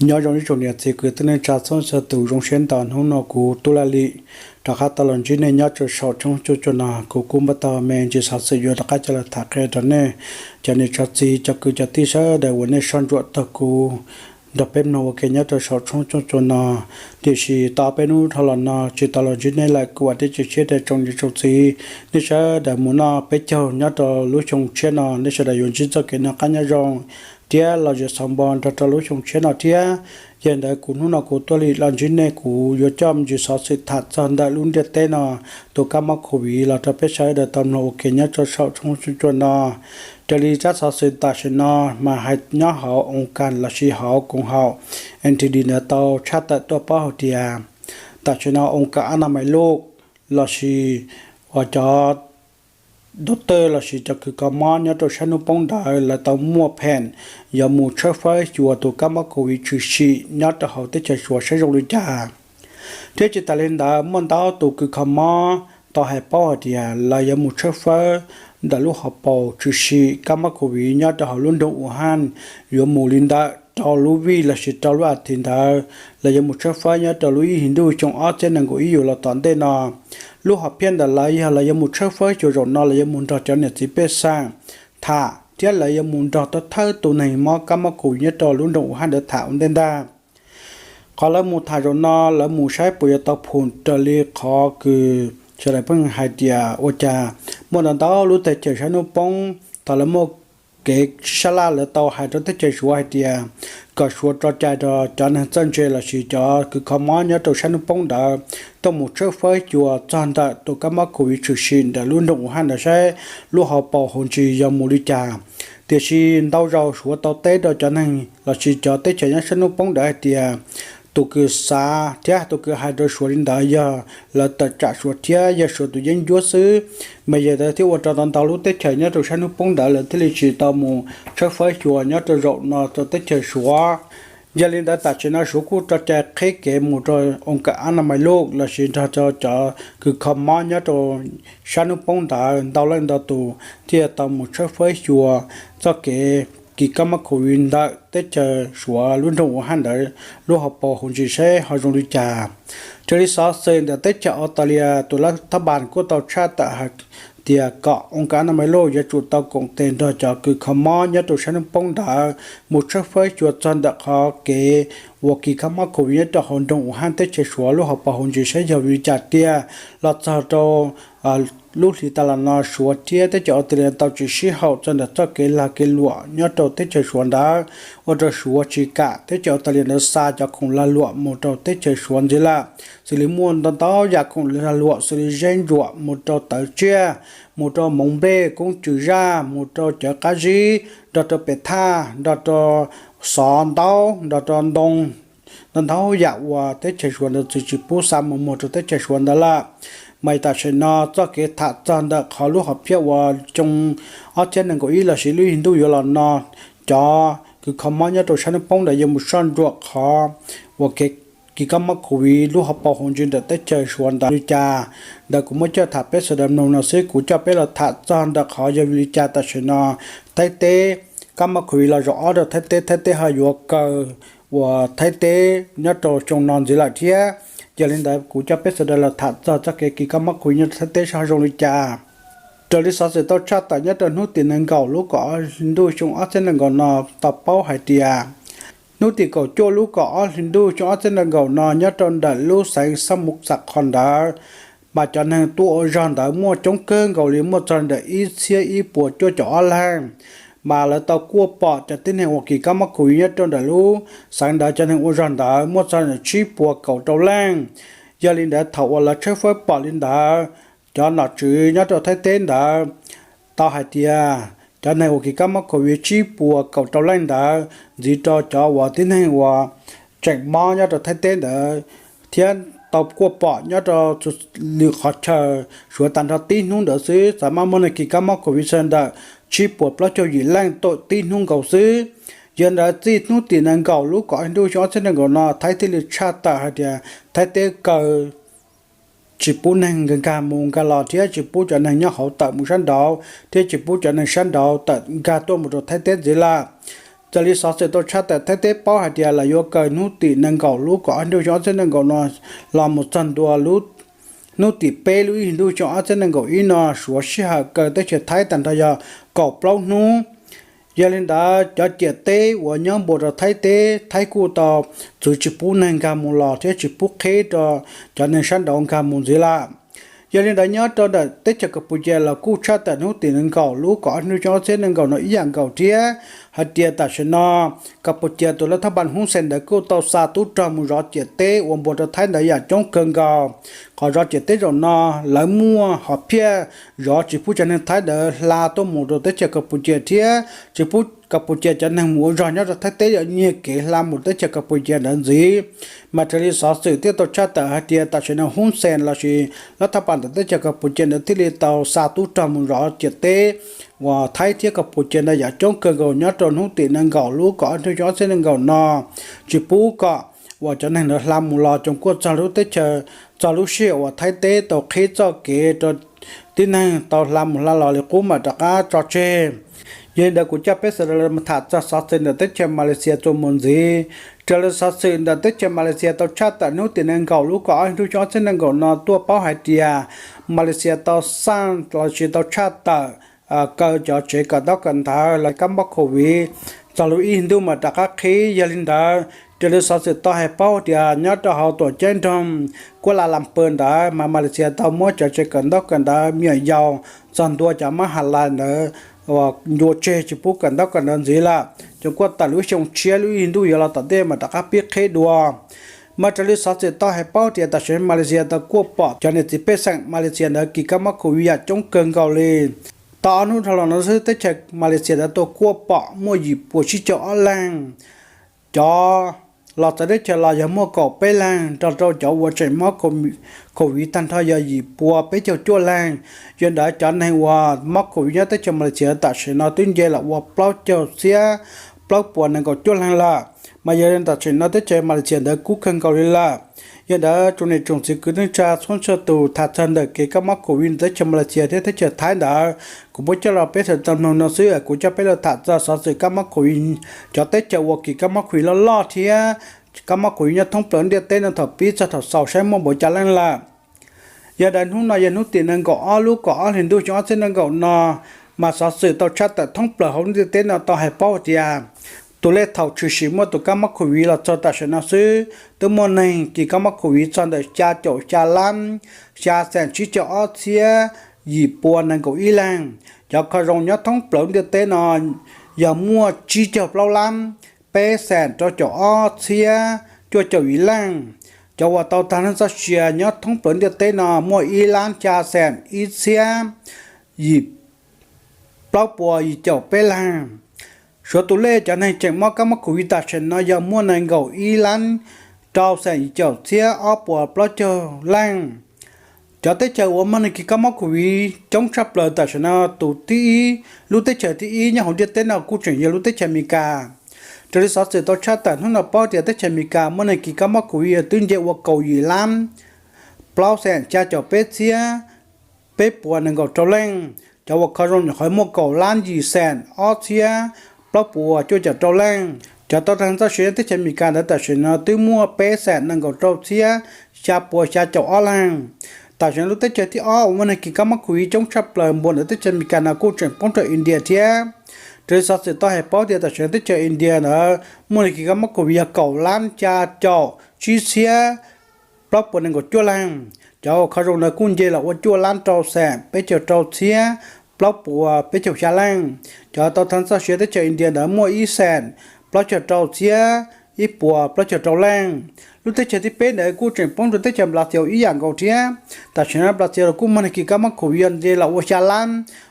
Nyob zoo ib tsoom niam txiv kwv tij neej tsa txhua txhua tus, zoo siab ntau hnub no kuv Tub Laj Lim rov qab tau los ntsib nej nyob rau saum tshooj cuaj cuaj no. Kuv kuj npaj tau me ntsis xov xwm yuav rov qab coj los tham qhia rau nej cov niam cov txiv cov kwv cov tij sawv daws uas nej soj ntsuam taug kuv nrog peb mloog ua ke nyob rau saum tshooj cuaj cuaj no. Tiam sis tau peb hnub dhau los no tsis tau los ntsib nej lawm, kuv vam thiab cia siab tias tsoom niam tsoom txiv nej sawv daws mus noj peb caug nyob rau lub xyoo tshiab no nej sawv daws yuav ntsib txoj kev noj qab nyob zoo thiab los zem xauv npo nrog rau lub xyoo tshiab no thiab. Yog li ntawd kuv hnub no kuv tuaj li los ntsib nej, kuv yuav coj me ntsis xov xwm tham txog ntawm lub ntiaj teb no tus kab mob covid los rau peb sawv daws tau mloog ua ke nyob rau saum tshooj cuaj cuaj no. Raws li tsab xov xwm tam sim no mas hais nyob hauv oo kas lossis hauv koom haum N T D ntawd tau tshaj tawm tuaj paub hais tias tam sim no oo kas a na mais luj lossis uas cov doctor lossis cov kws kho mob nyob rau sab hnub poob ntawd lawv tau muaj pheem yuav mus tshawb fawb xyuas tus kab mob covid tshwm sim nyob rau hauv teb chaws Suav saib zoo li cas. Thiab tsis tas li ntawd muaj ntau tus kws kho mob tau hais paub hais tias lawv yuav mus tshawb fawb ntawm lub hauv paus tshwm sim kab mob covid nyob rau hauv lub nroog Wuhan yuav mus li ntawm rau lub vij lossis rau lub as thiv ntawd, lawv yuav mus tshawb fawb nyob rau lub ib hlis ntuj xyoo ob txhiab nees nkaum ib yuav los tom ntej no. Lub hom phiaj ntawm lawv yog lawv yuav mus tshawb fawb xyuas zaum no lawv yuav mus nrog cov niam txiv pej xeem tham thiab lawv yuav mus nrog thawj thawj tus neeg mob kab mob covid nyob rau lub nroog Wuhan ntawd tham ua ntej ntag. Qhov lawv mus tham zaum no lawv mus saib puas yuav tau phum raws li qhov kws sawv daws pheej hais tias ua cas muaj ntau ntau lub teb chaws sab hnub poob tau lawv muaj kev sab laj lawv tau hais rau teb chaws Suav hais tias kom Suav tso cai rau cov neeg txawj ntse lossis cov kws kho mob nyob rau sab hnub poob ntawd tuaj mus tshawb fawb xyuas txog ntawm tus kab mob covid tshwm sim ntawm lub nroog Wuhan ntawd saib lub hauv paus hauv ntsis yog mus li cas. Tiam sis ntau zaus Suav tau teb rau cov neeg lossis cov teb chaws nyob sab hnub poob ntawd hais tias tus kws xav thiab tus kws hais rau Suav li ntawd yog lawv tawm tsam Suav thiab yog Suav tus yeeb ncuab xwb. Mas yog ntawd thiaj ua rau ntau ntau lub teb chaws nyob rau sab hnub poob ntawd lawv thiaj li tsis tau mus tshawb fawb xyuas nyob rau zaum no rau teb chaws Suav. Yog li ntawd tam sim no Suav kuj tso cai qhib kev mus rau oo kas a na mais luj lossis nrog rau cov kws kho mob nyob rau sab hnub poob ntawd ntau leej ntau tus thiaj tau mus tshawb fawb xyuas txoj kev kis kab mob covid ntawm teb chaws Suav lub nroog Wuhan ntawd lub hauv paus hauv ntsis saib ho zoo li cas. Raws li xov xwm ntawm teb chaws Australia tus lab thab npas kuj tau tshaj tawm hais tias kom oo kas a na mais luj yuav tsum tau koom tes nrog cov kws kho mob nyob rau sab hnub poob ntawd mus tshawb fawb xyuas txog ntawm qhov kev uas kis kab mob covid nyob rau hauv nroog Wuhan teb chaws Suav lub hauv paus hauv ntsis saib yog vim li cas tiag. Los txog rau lub hlis tas los no Suav thiab teb chaws Australia tau tsis sib haum txog ntawm txoj kev lag kev luam nyob rau teb chaws Suav ntawd, ua rau Suav tsis kam teb chaws Australia ntawd xa cov khoom lag luam mus rau teb chaws Suav ntxiv lawm. Xws li muaj ntau ntau yam khoom lag luam xws li zeb ntsuam mus rau tawv tsiaj, mus rau moov nplej koob tswm zaj, mus rau cawv qab zib, nrog rau pem thaj, nrog rau xov ntaub, nrog rau ntoo, ntau ntau yam uas teb chaws Suav ntawd txwv tsis pub xa mus muag rau teb chaws Suav ntawd lawm. Mas tam sim no txoj kev tham txog ntawm qhov lub hom phiaj uas xyoo ob txhiab nees nkaum ib lossis lub ib hlis ntuj yuav los no cov kws kho mob nyob rau sab hnub poob ntawd yuav mus soj ntsuam qhov uas kev kis kab mob covid lub hauv paus hauv ntsis ntawm teb chaws Suav ntawd li cas. Ntawd kuv muab coj tham peb sawv daws mloog no xwb, kuv coj peb los tham txog ntawm qhov yog vim li cas tam sim no Thaib teb kab mob covid los zaum ob rau Thaib teb, Thaib teb ho yuav kaw uas Thaib teb nyob rau xyoo no ntxiv lawm thiab. Yog li ntawd kuv coj peb sawv daws los tham txog txoj kev kis kab mob covid nyob rau Thaib teb saib ho zoo li cas. Raws li xov xwm tau tshaj tawm nyob rau hnub tim nees nkaum lub kaum ob hlis ntuj xyoo ob txhiab nees nkaum no tau paub hais tias hnub tim kaum cuaj lub kaum ob hlis ntuj xyoo ob txhiab nees nkaum no nyob rau ntawm lub xeev Xab Mus Xam Khos ntawd, mas cov neeg tuaj ua zog ntawd muaj coob kawg nkaus li, muaj txog ntawm ib txhiab ib puas cuaj caum ob leeg. Mas lawv tau kuaj pom cov tib neeg uas kis kab mob covid nyob rau ntawm lub xeev ntawd cov neeg ua zog ntawd muaj txog ntawm tsib puas kaum rau leej. Yog li ntawd thaum uas lawv tshawb fawb pom li ntawd, cov nom tswv nyob rau Thaib teb ntawd tau hais tias cov neeg uas kis kab mob covid tsib puas kaum rau leej ntawd ntxiv rau cov uas tib neeg uas tseem mob nyob rau Thaib teb ntawd, thiab tau kuaj pom nyob rau lwm qhov chaw Suav tag nrho tib hnub ntawd xwb xav mas muaj neeg kis kab mob covid txog ntawm tsib puas plaub caug yim leej tau tib hnub nkaus xwb. Yog ntawd txij hnub tim nees nkaum lub kaum ob hlis ntuj xyoo ob txhiab nees nkaum no Thaib thiaj li tshaj tawm hais tias Thaib teb kaw tsis pub neeg nkag mus nkag los thiab tsis pub cov neeg nyob hauv tawm mus sab nraud thiab tsis pub cov neeg sab nraud tawm nkag tuaj mus rau Thaib teb ntxiv lawm. Raws li xov xwm tau tshaj tawm, Thaib teb paub hais tias lawv yuav kaw hnub tim nees nkaum lub kaum ob hli ntuj xyoo ob txhiab nees nkaum no los mus txog ntua hnub tim peb lub ib hlis ntuj xyoo ob txhiab nees nkaum ib no, suav sij hawm kaw teb chaws Thaib tag nrho yog kaum plaub hnub. Yog li ntawd, cov ciam teb uas nyob npuab rau Thaib teb, Thaib kuj tau txwv tsis pub neeg nkag mus los thiab tsis pub qheb rau cov neeg sab nraud nkag mus ntxiv lawm. Yog li ntawd, nyob rau ntawm teb chaws Kas Pus Cia los kuj tshaj tawm hnub tim nees nkaum lub kaum ob hli ntuj xyoo ob txhiab nees nkaum no ib yam nkaus thiab, hais tias tam sim no Kas Pus Cia tus laj thab npas Hun Xees ntawd kuj tau xa tub rog mus zov ciam teb uas npuab rau Thaib ntawd yam coob kawg nkaus. Qhov zov ciam teb zaum no, lawv muaj hom phiaj zov tsis pub cov neeg Thaib ntawd hla tuaj mus rau teb chaws Kas Pus Cia thiab tsis pub Kas Pus Cia cov neeg mus ua zog nyob rau Thaib teb yog nyiag kev hla mus teb chaws Kas Pus Cia ntawd ntxiv. Mas raws li xov xwm thiaj tau tshaj tawm hais tias tam sim no Hun Xees lossis laj thab npas ntawm teb chaws Kas Pus Cia ntawd thiaj li tau xa tub rog mus zov ciam teb uas Thaib thiab Kas Pus Cia ntawd yam coob kawg nkaus nyob rau hnub tim nees nkaum lub kaum ob hli ntuj xyoo ob txhiab nees nkaum no, tsis pub kom uas cov neeg ntawd hla mus los coom kuaj txog lub teb chaws, txog lub sij hawm uas Thaib teb tau qhib txoj kev rau tib neeg tau hla mus hla los li qub mam rov qab tso tseg. Yog li ntawd, kuv coj peb sawv daws los tham txog xov xwm ntawm teb chaws Malaysia txuas mus ntxiv. Raws li xov xwm ntawm teb chaws Malaysia tau tshaj tawm hnub tim nees nkaum lub kaum ob hli ntuj xyoo ob txhiab nees nkaum no tuaj paub hais tias Malaysia tau xaj lossis tau tshaj tawm kaw cov tsev kawm ntaub kawm ntawv los kab mob Covid txog lub ib hlis ntuj mam rov qab qhib. Yog li ntawd, raws li xov xwm tau hais paub tias nyob rau hauv tuam ceeb nroog Kuala Lumpur ntawd mas Malaysia tau muab cov tsev kawm ntaub kawm ntawv me nyuam yaus txog ntua cov mab has las ntawd uas ncua tseg tsis pub kawm ntaub kawm ntawv ntxiv lawm, coom kuaj tawm lub xyoo tshiab lub ib hlis ntuj yuav los tom ntej mam rov qab pib qhib dua. Mas raws li xov xwm tau hais paub tias tam sim no Malaysia tau kuaj pom cov niam txiv pej xeem Malaysia ntawd kis kab mob Covid yam coob kawg nkaus li. Tau ob hnub dhau los no xwb teb chaws Malaysia ntawd tau kuaj pom muaj yim pua tsib caug ob leeg. Cov los txawv teb chaws los yog muaj kaum peb leeg, nrog rau cov uas tseem mob Covid tag nrho yog yim pua peb caug cuaj leeg. Yog li ntawd, cov neeg uas mob Covid nyob teb chaws Malaysia tam sim no twb nce los ua plaub caug txhiab plaub puas nees nkaum cuaj leeg lawm. Mas yog li tam sim no teb chaws Malaysia ntawd kub kawg nkaus li lawm. Yog li ntawd, tsoom niam tsoom txiv kwv tij neej tsa txhua txhua tus, tham txog ntawm kev kab mob Covid ntawm teb chaws Malaysia thiab teb chaws Thaib ntawd, kuv muab coj los peb sawv daws tau mloog no xwb. Kuv coj peb los tham txog xov xwm kab mob Covid, cov teb chaws uas kis kab mob Covid loj loj thiab kab mob Covid nyob thoob plaws ntiaj teb no thaum pib txog thaum xaus saib muaj npaum cas leej lawm. Yog li ntawd, hnub no yog hnub tim nees nkaum ob lub kaum ob hlis ntuj xyoo ob txhiab nees nkaum no, mas xov xwm tau tshaj tawm thoob plaws hauv ntiaj teb no tau hais paub tias tus lej thaum tshwm sim muaj tus kab mob Covid los txog tam sim no xwb twb muaj neeg kis kab mob Covid txog ntawm xya caum xya lab xya xees tsib caug ob txhiab yim pua nees nkaum ib leeg. Cov kho zoo nyob thoob plaws ntiaj teb no yog muaj tsib caug plaub lab peb xees rau caum ob txhiab cuaj caum yim leej. Cov uas tau tag neej txoj sia nyob thoob plaws ntiaj teb no muaj ib lab xya xees ib txhiab yim plaub puas yim caum peb leeg. Suav tus lej cov neeg tseem mob kab mob Covid tam sim no yog muaj nees nkaum ib lab rau xees yim caum txhiab ob puas plaub caug leej. Cov teb chaws uas muaj neeg kis kab mob Covid coob tshaj plaws tam sim no, tus thib ib, lub teb chaws thib ib nyob hauv ntiaj teb no kuj tseem yog lub teb chaws Amelikas. Raws li xov xwm tau tshaj tawm hnub no paub tias teb chaws Amelikas muaj neeg kis kab mob Covid twb nce ua kaum yim lab plaub xees xya caum peb txhiab peb puas nees nkaum rau leej. Cov uas kho zoo nyuam qhuav muaj kaum lab yim xees ob txhiab plaub puas cuaj caum rau leej. Cov tau tag txoj sia nyob teb chaws Amelikas ntawd tam sim no twb muaj peb xees nees nkaum rau txhiab xya puas xya caum ob leeg. Tam sim no lub teb chaws thib ob uas muaj neeg kis kab mob Covid coob tshaj plaws npuab ntawm teb chaws Amelikas no kuj tseem poob rau India thiab. Raws li xov xwm tau hais paub tias tam sim no teb chaws India ntawd muaj neeg kis kab mob Covid yog kaum lab xya caum tsib txhiab plaub puas nees nkaum cuaj leeg. Cov uas kho zoo ntawd kuj nce los ua cuaj lab rau xees peb caug rau txhiab plaub puas peb caug xya leej. Cov tau tag txoj sia teb chaws India ntawd muaj ib xees plaub caug rau txhiab ib puas plaub caug rau leej. Lub teb chaws thib peb ntawd kuj tseem poob rau teb chaws Brazil ib yam nkaus thiab. Tam sim no Brazil los kuj muaj neeg kis kab mob Covid yog nce los ua xya lab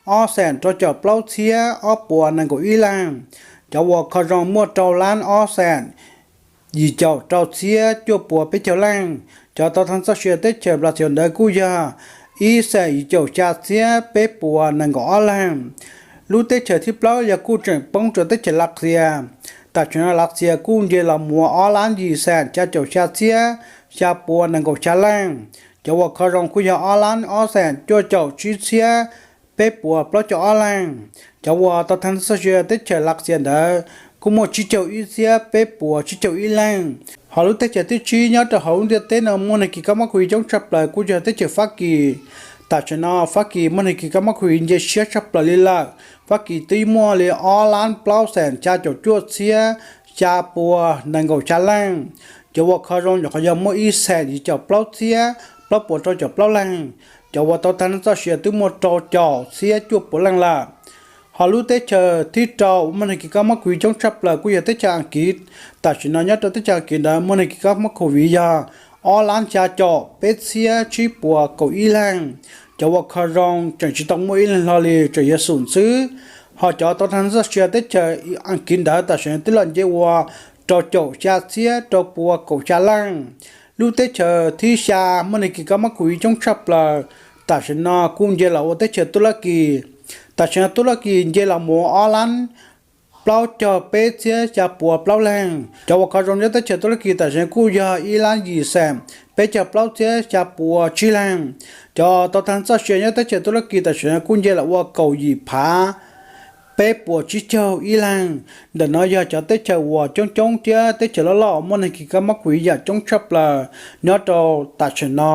ob xees rau caum plaub txhiab ob puas nees nkaum ib leeg. Cov uas kho zoo muaj rau lab ob xees yim caum rau txhiab cuaj puas peb caug leej. Cov tau tag txoj sia teb chaws Brazil ntawd kuj yog ib xees yim caum xya txhiab peb puas nees nkaum ob leeg. Lub teb chaws thib plaub yog kuj tseem poob rau teb chaws Lav Xias. Tam sim no Lav Xias kuj nce los mus ob lab yim xees xya caum xya txhiab xya puas nees nkaum xya leej. Cov uas kho zoo kuj yog ob lab ob xees cuaj caum tsib txhiab peb puas plaub caug ob leej. Cov uas tau tag txoj sia teb chaws Lav Xias ntawd kuj muaj tsib caug ib txhiab peb puas tsib caug ib leeg. Hos lub teb chaws thib tsib nyob rau hauv lub ntiaj teb no muaj neeg kis kab mob covid coob tshaj plaws kuj yog teb chaws Fab Kis. Tam sim no Fab Kis muaj neeg kis kab mob covid nce siab tshaj plaws li lawm. Fab Kis twb muaj li ob lab plaub xees xya caum cuaj txhiab xya pua nees nkaum xya leej. Cov uas kho zoo nyuam qhuav yog muaj ib xees yim caum plaub txhiab plaub puas rau caum plaub leeg. Cov uas tau tag neej txoj sia twb muaj rau caum txhiab cuaj puas leej lawm. Hos lub teb chaws thib rau uas muaj neeg kis kab mob covid coob tshaj plaws kuj yog teb chaws Askiv. Tam sim no nyob rau teb chaws Askiv ntawd muaj neeg kis kab mob covid yog ob lab xya caum peb txhiab tsib puas kaum ib leeg. Cov uas kho zoo tseem tsis tau muaj ib leeg hlo li, tseem yog xum xwb. Hos cov tau tag neej txoj sia teb chaws Askiv ntawd tam sim no twb los nce ua rau caum xya txhiab rau puas kaum xya leej. Lub teb chaws thib xya muaj neeg kis kab mob covid coob tshaj plaws tam sim no kuj nce los ua teb chaws Tub Lab Kis. Tam sim no Tub Lab Kis nce los mus ob lab plaub caug peb txhiab xya puas plaub leeg. Cov uas kho zoo nyob teb chaws Tub Lab Kis tam sim no kuj yog ib lab yim xees peb caug plaub txhiab xya puas tsib leeg. Cov tau tag neej txoj sia nyob teb chaws Tub Lab Kis tam sim no kuj nce los ua kaum yim phav peb puas tsib caug ib leeg. Ntawm no yog cov teb chaws uas coob coob thiab teb chaws loj loj muaj neeg kis kab mob covid yam coob tshaj plaws nyob rau tam sim no.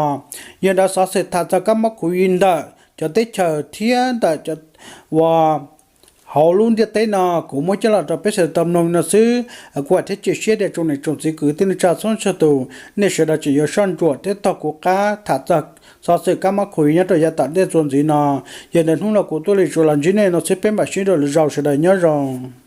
Yog ntawd xov xwm tham txog kab mob covid ntawm cov teb chaws thiab ntawm uas hauv lub ntiaj teb no kuv muab coj los rau peb sawv daws tau mloog no xwb. Kuv vam thiab cia siab tias tsoom niam tsoom txiv kwv tij neej tsa txhua txhua tus, nej sawv daws tseem yuav soj ntsuam thiab taug kuv qab tham txog xov xwm kab mob covid nyob rau yav tom ntej txuas ntxiv no. Yog ntawd hnub no kuv tuaj li tsuas los ntsib nej no xwb, peb mam sib ntsib lwm zaus, sawv daws nyob zoo.